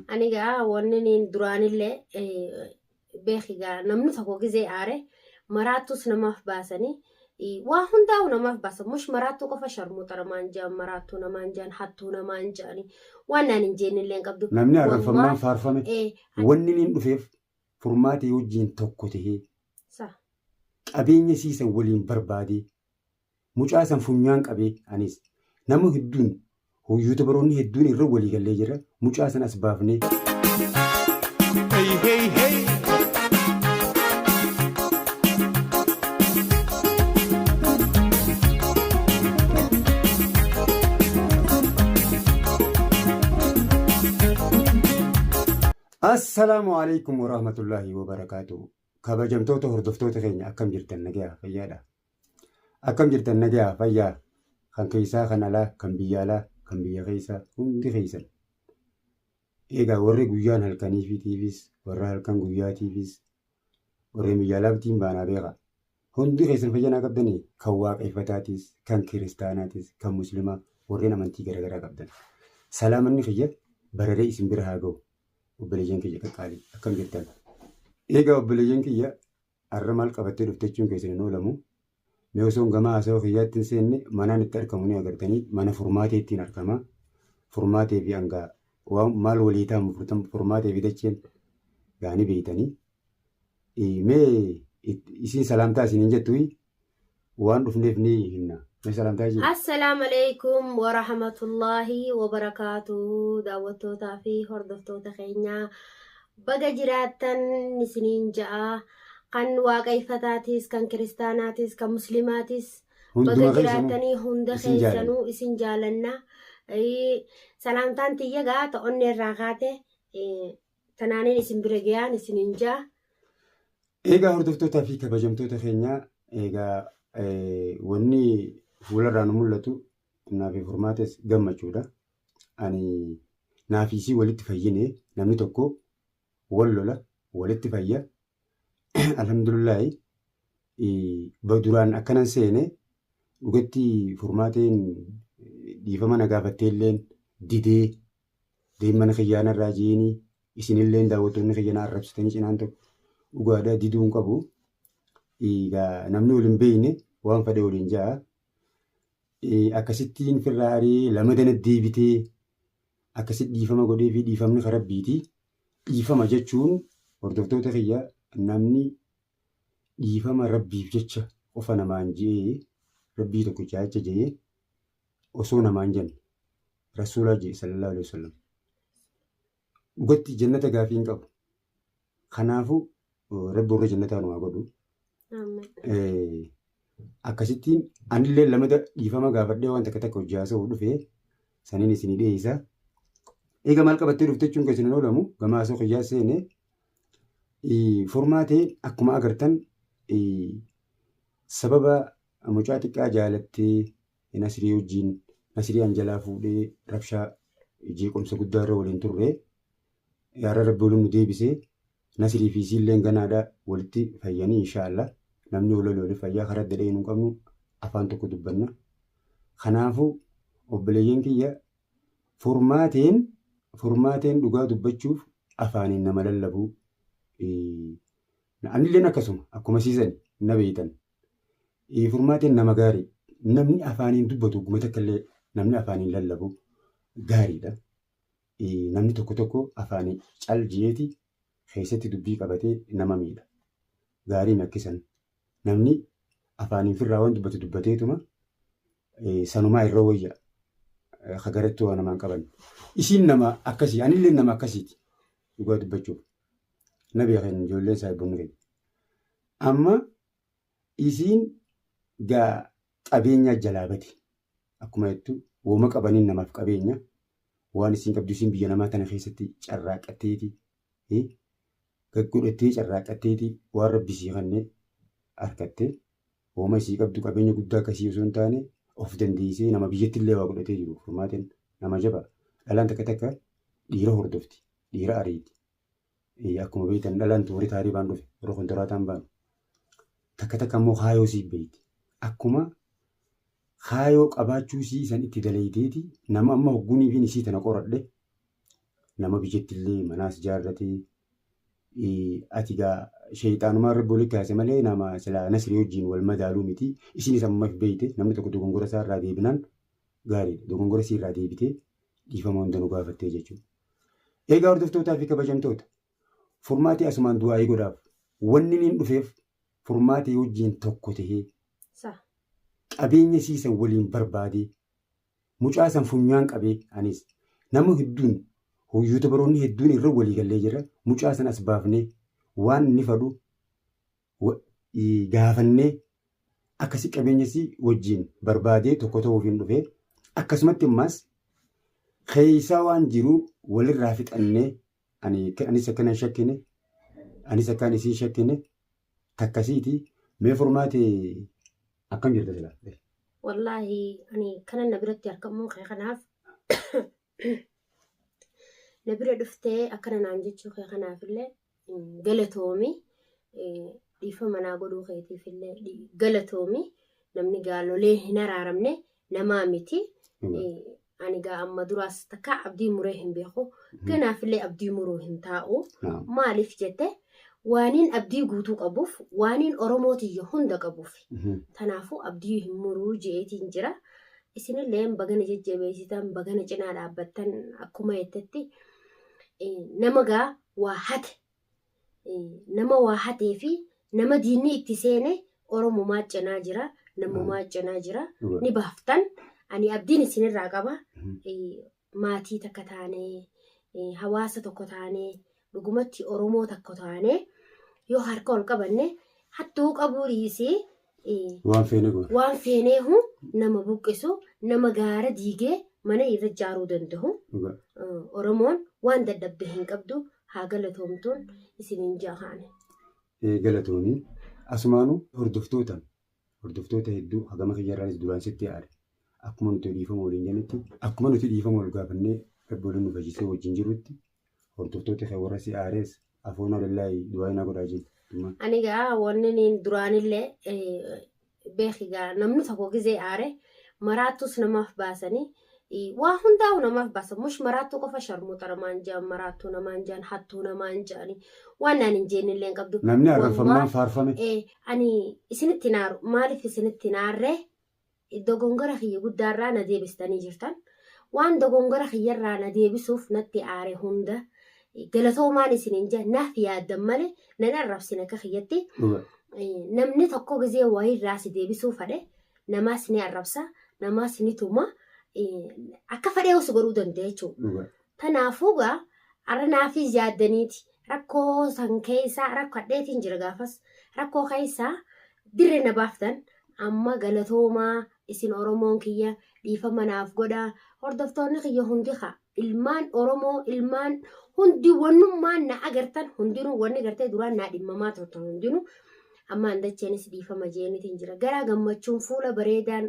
Ani gaa wanni niin duraanillee beeki gaa namni tokko gizee aare maraattus namaaf baasanii waa hundaa'u namaaf baasan mush maraattuu qofa sharmuuxa namaan ja'an maraattuu namaan ja'an hattuu namaan ja'anii waan naan hin jeennillee hin qabdu. Namni arrabfamnaan Wallaahi faarfame wanni niin dhufeef furmaatee wajjiin tokko tahee sa qabeenya siisan waliin barbaadee mucaa san funyaan qabee anis nama hedduun yuutubaroonni hedduun irra walii gallee jira mucaa san as baafnee. Hey, hey, hey. Assalaamu alaikum warahmatullaahi wabarakaatu. Kabajamtoota hordoftoota keenya akkam jirtan nagayaa fayyaadha. Akkam jirtan nagayaa fayyaa kan keessaa kan alaa kan biyya alaa kan biyya keessaa hundi keessan. Egaa warri guyyaan halkanii fi tiifis warra halkan guyyaatiifis warreen biyya alaabtiin baanaa beeka. Hundi keessan fayyanaa qabdanii kan waaqeffataatis kan kiristaanaatis kan muslimaa warreen amantii garaagaraa qabdan. Salaamanni kiyya bararee isin bira haa ga'u. Obboleeyyan kiyya qaqqaalii akkam jirtan? Egaa obboleeyyan kiyya har'a maal qabattee dhufte jechuun keessan hin oolamu. Mee osoo gama haasawaa kiyyaatti hin seenne manaan itti argamu ni agartanii mana furmaatee ittiin argama. Furmaatee fi hangaa waan maal walii ta'an furmaatee fi dacheen gaanii beeytanii. Mee isiin salaamtaa isin hin jettu waan dhufneef ni himna. Mee salaamtaa ishee. Assalaamu alaikum warahmatullaahi wabarakaatuh daawwattootaa fi hordoftoota keenyaa baga jiraattan isiniin ja'a kan waaqeffataatis kan kiristaanaatis kan muslimaatis baga Hunduma keessanuu jiraattanii hunda isin jaalanna. keessanuu isin jaalanna. Salaamtaan tiyya gaa ta'onne irraa kaate tanaaniin isin bira gayaan isiniin ja'a. Egaa hordoftootaa fi kabajamtoota keenyaa egaa wanni fuularraa nu mul'atu naa fi furmaates gammachuudha. Ani naa fi isii walitti fayyine namni tokko wal lola walitti fayya. Alhamdulillaahi duraan akkanan seene dhugatti furmaateen dhiifama na gaafattee illeen didee deemana kiyyaana irraa jeeni isinilleen daawwattoonni kiyya na arrabsitanii cinaan tokko dhugaadha diduu hin qabu. Egaa namni waliin beekne waan fedhe waliin ja'a. Akkasittiin firraa ari'ee lama dana deebitee akkasitti dhiifama godhee fi dhiifamni kan rabbiiti. Dhiifama jechuun hordoftoota kiyya namni dhiifama rabbiif jecha qofa namaan je'ee rabbii tokkicha jecha je'ee osoo namaan jenne rasuulaa je'e sallallahu alaihi wasallam. Dhugatti jannata gaafii hin qabu. Kanaafuu rabbi warra jannataa nu haa godhu. Amiin. Akkasittiin anillee lamata dhiifama gaafadhee waan takka takka hojii haasa'uu dhufee saniin isinii dhiyeessa. Egaa maal qabattee dhufte jechuun keessan hin oolamu gama haasa'uu kiyyaa seene furmaatee akkuma agartan sababa mucaa xiqqaa jaalattee Nasrii wajjin Nasrii Anjalaa fuudhee rabshaa jeequmsa guddaa irra waliin turre. Yaara rabbi waliin nu deebisee Nasrii fi isiilleen ganaadha walitti fayyanii inshaallah. Namni wal lole fayyaa karaa dadhee hin qabnu afaan tokko dubbanna. Kanaafuu obboleeyyan kiyya furmaateen furmaateen dhugaa dubbachuuf afaaniin nama lallabuu. Anilleen akkasuma akkuma siisani na beeytan. Furmaateen nama gaarii namni afaaniin dubbatu guma takka illee namni afaaniin lallabu gaariidha. Namni tokko tokko afaanii cal jeeti keessatti dubbii qabatee nama miidha. Gaarii nakkisan namni afaaniin firraa waan dubbatu dubbateetuma sanumaa irra wayya kagaratti waa namaan qaban. Isiin nama akkasii anillee nama akkasiiti dhugaa dubbachuuf. Na beekan ijoolleen saahiboonni keenya. Amma isiin gaa qabeenya jalaa bade. Akkuma jettu wooma qabaniin namaaf qabeenya waan isiin qabdu isiin biyya namaa tana keessatti carraaqqatteeti gaggodhattee carraaqqatteeti waan rabbi isii kenne harkatte wooma isii qabdu qabeenya guddaa akkasii osoo hin taane of dandeessee nama biyyatti illee waa godhatee jiru furmaateen nama jaba dhalaan takka takka dhiira hordofti dhiira ariiti. Akkuma beektan dhalaan warri taaribaan dhufe warra kontoraataan baanu takka takka immoo kaayoo sii beekti. Akkuma kaayoo qabaachuu sii san itti dalayteeti nama amma hoggunii fi isii tana qoradhe Nama biyyatti illee manaas jaarratee ati gaa sheexaanumaa rabbi olii kaase malee nama silaa Nasrii wajjin wal madaaluu miti. Isinis ammaaf beeyte namni tokko dogongora isaa irraa deebinaan gaariidha. Dogongora isii irraa deebitee dhiifama hunda nu gaafattee jechuudha. Egaa hordoftootaa fi kabajamtoota, Furmaatee asumaan du'aa'ii godhaaf. Wanni niin dhufeef Furmaatee wajjin tokko tahee qabeenya isii san waliin barbaadee mucaa san funyaan qabee anis nama hedduun yuutubaroonni hedduun irra walii gallee jirra mucaa san as baafnee waan inni fadhu gaafannee akkasi qabeenya isii wajjin barbaadee tokko ta'uuf hin dhufee akkasumatti ammaas keeysaa waan jiru walirraa fixannee ani anis akkana hin shakkine anis akkaan isiin shakkine takkasiiti mee Furmaate akkam jirta silaa? Wallaahi ani kanan na biratti argamuu kee kanaaf na bira dhuftee akkana naan jechuu kee kanaaf illee galatoomi, dhiifama naa godhuu keetiif illee galatoomi. Namni gaalolee hin araaramne namaa miti. Ani gaa amma duraas takkaa abdii muree hin beeku. Ganaafillee abdii muruu hin taa'u. Maaliif jette, waaniin abdii guutuu qabuuf, waaniin Oromoo tiyya hunda qabuuf. Tanaafuu abdii hin muruu je'eetiin jira. Isinillee bagana jajjabeessitan, bagana cinaa dhaabbattan. Akkuma jettetti nama gaa waa hate, nama waa hatee fi nama diinni itti seene Oromumaa cinaa jira, namumaa cinaa jira. Ni baaftan. Ani abdiin isinirraa qaba. Maatii takka taanee, hawaasa tokko taanee, dhugumatti Oromoo tokko taanee yoo harka ol qabanne hattuu qabuu dhiisii Waan feene goona. Waan feeneehu nama buqqisu, nama gaara diigee mana irra ijaaruu danda'u. Oromoon waan dadhabde hin qabdu, haa galatoomtuun isiniin jahaane. Galatoomi. Asumaanuu hordoftoota hedduu hagama kiyyarraanis duraan sitti aare. Akkuma nuti dhiifama waliin jennetti, akkuma nuti dhiifama wal gaafannee Rabbi waliin nu fayyisee wajjin jirrutti, hordoftoota kee warra si aarees afoonaa lillaahi du'aa inaa godhaa jiru. Ani gaa wanni niin duraanillee beeki gaa namni tokko gizee aare maraattus namaaf baasanii waa hundaa'u namaaf baasan. Mush maraattuu qofa, sharmuuxa namaan ja'an, maraattuu namaan ja'an, hattuu namaan ja'anii waan naan hin jeennillee hin qabdu. Namni arrabfamnaan faarfame. Ani isinitti naaru, maaliif isinitti naarree? Dogongora kiyya guddaarraa na deebistanii jirtan. Waan dogongora kiyyarraa na deebisuuf natti aare hunda galatoomaan isiniin jaa. Naaf yaaddan malee nan arrabsine akka kiyyatti. Namni tokko gizee wayiirraa si deebisuu fadhe namaas ni arrabsa, namaas ni tuma, akka fadhee si godhuu danda'a jechuudha. Tanaafuu gaa har'a naafis yaaddaniiti rakkoo san keessaa rakkadheetiin jira, gaafas rakkoo keessaa dirree na baaftan. Amma galatoomaa isin Oromoon kiyya, dhiifama naaf godhaa. Hordoftoonni kiyya hundi haa ilmaan Oromoo, ilmaan hundi, wannummaan na agartan hundinuu, wanni gartee duraan naa dhimmamaa turtan hundinuu, amma andacheenis dhiifama jeenitiin jira. Garaa gammachuun fuula bareedaan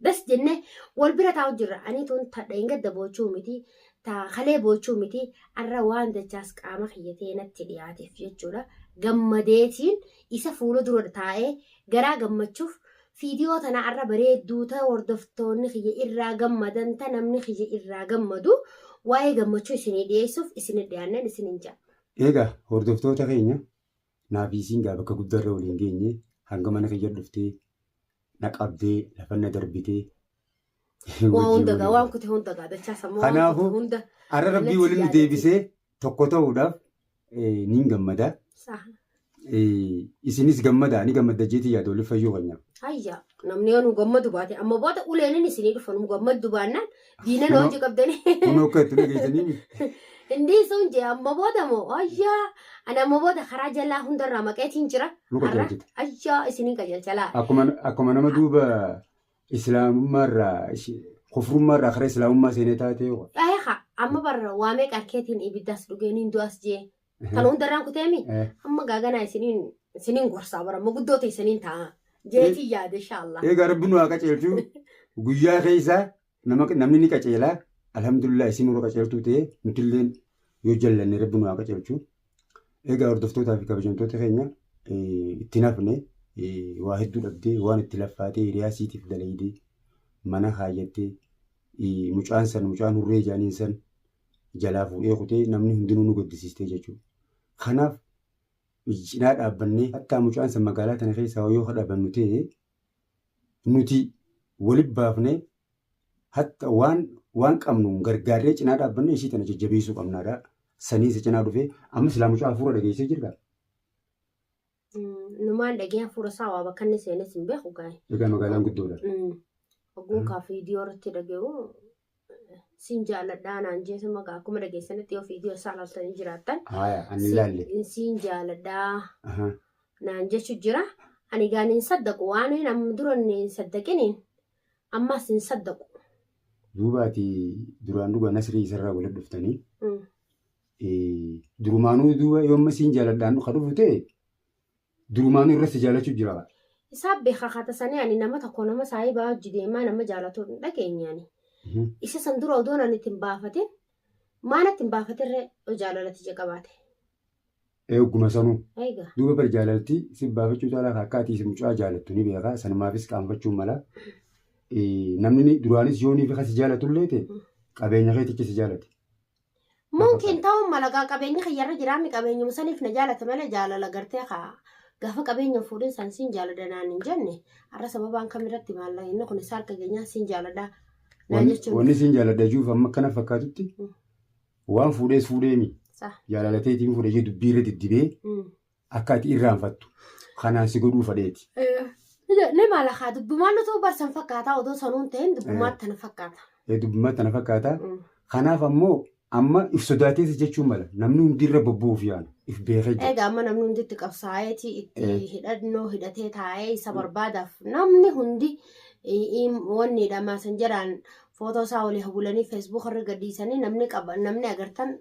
das jennee wal bira taa'u jirra. Ani tun tadha gadda boochuu miti, ta kalee boochuu miti. Arra waan dachaas qaama kiyya ta'e natti dhiyaateef jechuudha. Gammadeetiin isa fuula dura taa'ee garaa gammachuuf viidiyoo tana arra bareedduu ta hordoftoonni kiyya irraa gammadan, ta namni kiyya irraa gammadu, waa'ee gammachuu isinii dhiyeessuuf isinii dhiyaanneen isinin ja'a. Egaa hordoftoota keenya, naaf isiin gaa bakka guddaarra waliin geenye, hanga mana kiyya dhuftee na qabdee lafa na darbitee. Waa hunda gaa, waan kute hunda gaa dachaa sammuu waan Kanaafuu kute hunda. Har'a Rabbii natti waliin nu yaadate. deebisee tokko ta'uudhaaf niin gammada. Isinis gammada, ni gammadda jeetii yaada waliif fayyuu keenya. Hayya, namni yoo nu gammadu baate amma booda uleenin isinii dhufa, nu gammaddu baannaan diina nu hojii qabdanii. Kunoo akka itti dhageessanii. Inni sun jee amma booda moo ayyaa, ani amma booda karaa jalaa hundarraa maqeetiin jira. Nu Har'a qajeelchite. ayyaa isiniin qajeelchalaa. Akkuma nama duuba islaamummaarraa kufrummaarraa karaa islaamummaa seenee taatee. Eeha, amma barra waa meeqa harkeetiin ibiddaas dhugeeniin du'as jee. Kana hundarraan kuteemi amma gaaganaa isiniin gorsaa bara amma guddoo ta'e isiniin ta'a. Jeetii yaade inshallah. Egaa Rabbi nu haa qaceelchu, guyyaa keessa namni ni qaceelaa, alhamdulillah, isin nurra qaceeltuu ta'e, nutilleen yoo jallanne Rabbi nu haa qaceelchu. Egaa hordoftootaa fi kabajamtoota keenya, itti nafne waa hedduu dhabdee, waan itti laffaatee hiriyaa siitiif dalaydee mana kaayyattee, mucaan san, mucaan hurree jaaniin san. jalaa fuudhee kutee namni hundinuu nu gaddisiistee jechuudha. Kanaaf cinaa dhaabbannee hattaa mucaan san magaalaa tana keessaa yoo dhabannu ta'e nuti walitti baafnee hatta waan qabnu gargaarree cinaa dhaabbannee ishii tana jajjabeessuu qabnaadha. Sanii isa cinaa dhufee amma silaa mucaa hafuura dhageessee jirta. Numaan dhagee hafuura isaa waa bakka inni seenes hin beeku gaa'e. Egaa magaalaan guddoodha. Ogguun kaa viidiyoo irratti dhaga'u siin jaaladhaa naan jeesu maqaa akkuma dhageessanitti yoo viidiyoo isaa ilaaltanii jiraattan. Haaya ani ilaalle. Siin jaaladhaa naan jechu jira. Ani gaan hin saddaqu waan amma dura hin saddaqiniin ammas hin saddaqu. Duuba ati duraan dhuga Nasrii isarraa walitti dhuftanii durumaanuu duuba yoomma siin jaaladhaan ka dhufu ta'e durumaanuu irra si jaalachuu jira. Isaa beekaa kaata sanii ani nama tokko nama saayibaa hojii deemaa nama jaalatu hin dhageenye ani. Isa san dura odoon ani itti hin baafatin maal itti hin baafatirree jaalalatti ija qabaate. Eegguma sanuu. Eegaa. Duuba bari jaalalti si baafachuu caalaa akka ati mucaa jaalattu ni beekaa sanumaafis qaanfachuu mala. Namni duraanis yoonii fi kasi jaalatullee ta'e qabeenya keetichi si jaalate. Mumkin ta'uun malagaa qabeenya kiyyarra jiraanni qabeenyuma saniif na jaalata malee jaalala gartee kaa gaafa qabeenya fuudhin san siin jaalladha naan hin jenne har'a sababaan kamirratti maallaqa inni kun isaa harka keenyaa siin jaalladha naan jechuun. Wanni siin jaaladha jechuuf amma akkana fakkaatutti waan fuudhees fuudheemi jaalalateetiin fuudhee jee dubbii irra diddibee akka ati irraanfattu kanaan si godhuu fadheeti. Ni maalakaa dubbumaan nutu barsan fakkaataa odoo sanuun ta'in dubbumaatti tana fakkaata. Dubbumaatti tana fakkaata. Kanaaf ammoo amma if sodaatees jechuun mala namni hundi irra bobba'uuf yaala if beekee jira. Egaa amma namni hundi itti qabsaa'eeti itti hidhannoo hidhatee taa'ee isa barbaadaaf namni hundi wanni dhamaasan jedhaan footoo isaa walii hawwilanii Facebook irra gadhiisanii namni qaba namni agartan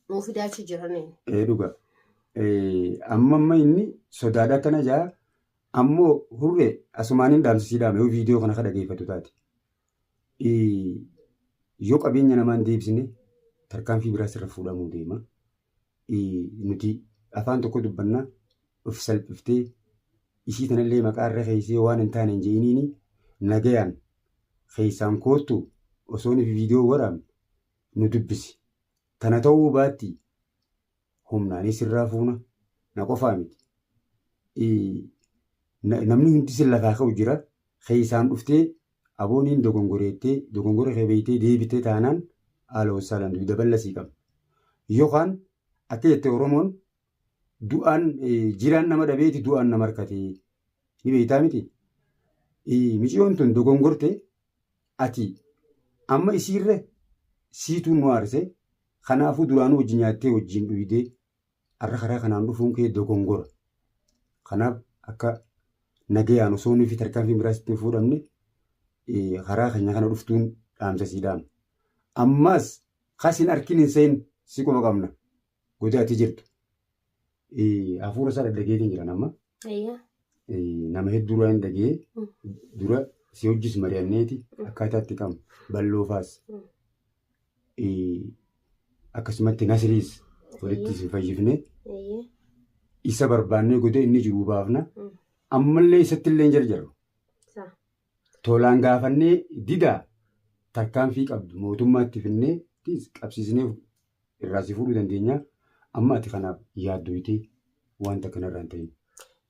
nuu fidaachuu jiraniin. Ee dhuga. Amma amma inni sodaadha akkana jaa ammoo hurree asumaaniin dhaamsisii dhaame yoo viidiyoo kana ka dhageeffatu taate. Yoo qabeenya namaan deebisne tarkaanfii biraas irra fuudhamuu deema. Nuti afaan tokko dubbannaa of salphiftee ishii tanallee maqaa irra keessee waan hin taane hin je'iniini nagayaan keessaan koottu osoo nuti viidiyoo waraabne nu dubbisi. Tana ta'uu baatti humnaanis irraa fuuna na qofaa miti. Namni hundi sin lafaa ka'u jira. Keessaan dhuftee abooniin dogongoreettee dogongora kee beektee deebitee taanaan haala wassaalaan dugda bal'asii qabna. Yookaan akka jette Oromoon du'aan jiraan nama dhabeeti du'aan nama harkatee ni beektaa miti. Miciyoon tun dogongorte ati amma isiirra siituu nu aarsee kanaafuu duraanuu wajjin nyaattee wajjin dhuydee har'a karaa kanaan dhufuun kee dogongora. Kanaaf akka nagayaan osoo nuyi fi tarkaanfiin biraas ittiin fuudhamne karaa keenya kana dhuftuun dhaamsa sii dhaamna. Ammas kasin harkin hin seen si quba qabna. Goda ati jirtu. Hafuura isaa dhadhageetiin jiran amma. Nama hedduu duraan hin dhagee dura si hojis mari'anneeti akkaataa itti qabnu balloofaas. Akkasumatti Nasriis walitti si fayyifne isa barbaannee goda inni jiru baafna. Ammallee isatti illee hin jarjarru. Tolaan gaafannee didaa tarkaanfii qabdu mootummaatti finnee qabsiisnee irraa si fuudhuu dandeenya. Amma ati kanaaf yaaddoyitee wanta kanarraa hin ta'in.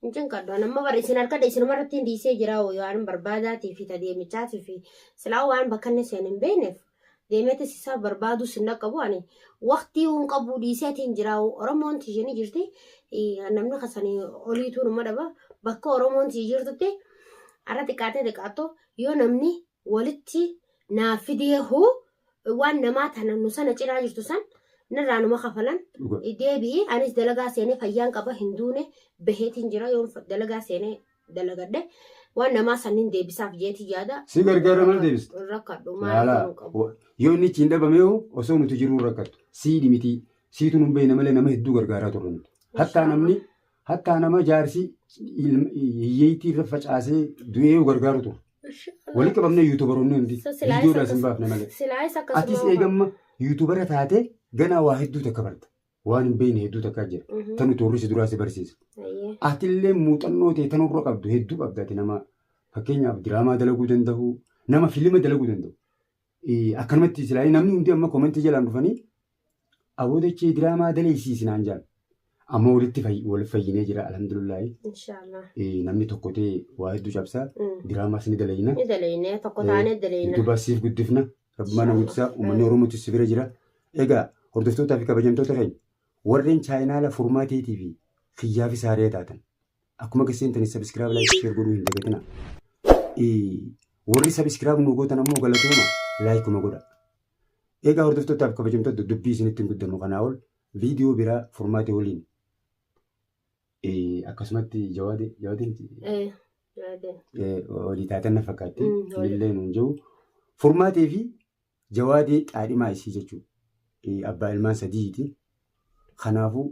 Hin cinqadhu. Amma bara isin harka isinuma irratti hin dhiisee jira waan barbaadaatii fi tadeemichaatii fi silaa waan bakka inni seen hin beekneef deemeetis isa barbaadu sin qabu ani waqtii hin qabu dhiiseetiin jira. Oromoon tiyya jirti namni kasanii oliituu numa dhaba bakka Oromoon tiyya jirtutti har'a xiqqaatee xiqqaattu yoo namni walitti naaf fidee hoo waan namaa tana nu sana cinaa jirtu san narraa numa kafalan deebi'ee anis dalagaa seenee fayyaan qaba hin duune baheetiin jira yoo dalagaa seenee dalagadhe waan namaa sanniin deebisaaf jeetii yaada. Si gargaara maal deebista? Rakkadhu maal qabu. Yoo inni ittiin dhabame osoo nuti jiruu rakkattu sii miti siitu nun beekna malee nama hedduu gargaaraa turre nuti. Hattaa namni hattaa nama jaarsi hiyyeettii irra facaasee du'ee gargaaru ture. Walitti qabamnee yuutuubaroonni hundi viidiyoodhaan sin baafne malee. Atis eegamma yuutuubara taatee ganaa waa hedduu takka barta. Waan hin beekne hedduu takka jira. Tanu toorri si duraa si barsiisa. Atillee muuxannoo ta'e tanurra qabdu hedduu qabda ati nama fakkeenyaaf diraamaa dalaguu danda'u nama fiilima dalaguu danda'u. Akkanumatti silaa namni hundi amma koomentii jalaan dhufanii Aboo dachee diraamaa daleeysiisi naan jaan. Amma walitti wal fayyinee jira alhamdulillahi. Inshaallah. Namni tokko ta'e waa hedduu cabsaa. Diraamaas ni dalayna. Ni dalayne tokko taanee dalayna. Yuutuubaas siif guddifna. Rabbumaan na guddisaa. Uummanni Oromootis si bira jira. Egaa hordoftootaa fi kabajamtoota keenya warreen chaayinaala furmaateetii fi kiyyaa fi saaree taatan akkuma gaseentanii sabiskiraayib laayik sheer godhuu hin dagatina. Warri sabiskiraayib nu gootan ammoo galatooma laayikuma godha. Egaa hordoftootaa fi kabajamtoota dubbii isinitti hin guddannu kanaa ol viidiyoo biraa furmaatee waliin akkasumatti jawaadee jawaadeen walii taatan na fakkaatti illee nuun jiru furmaatee fi jawaadee qaadhimaa isii jechuudha. Abbaa ilmaan sadiiti. Kanaafuu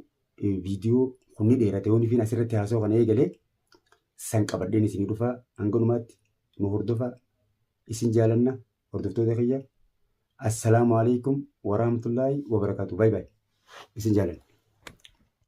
viidiyoo kun ni dheerate yoon ifiin asirratti haasa'u kana eegalee san qabadheen isinii dhufaa hanga dhumaatti nu hordofaa isin jaalanna hordoftoota kiyya. Assalaamu alaikum warahmatullaahi wabarakaatu. Baay baay. Isin jaalanna.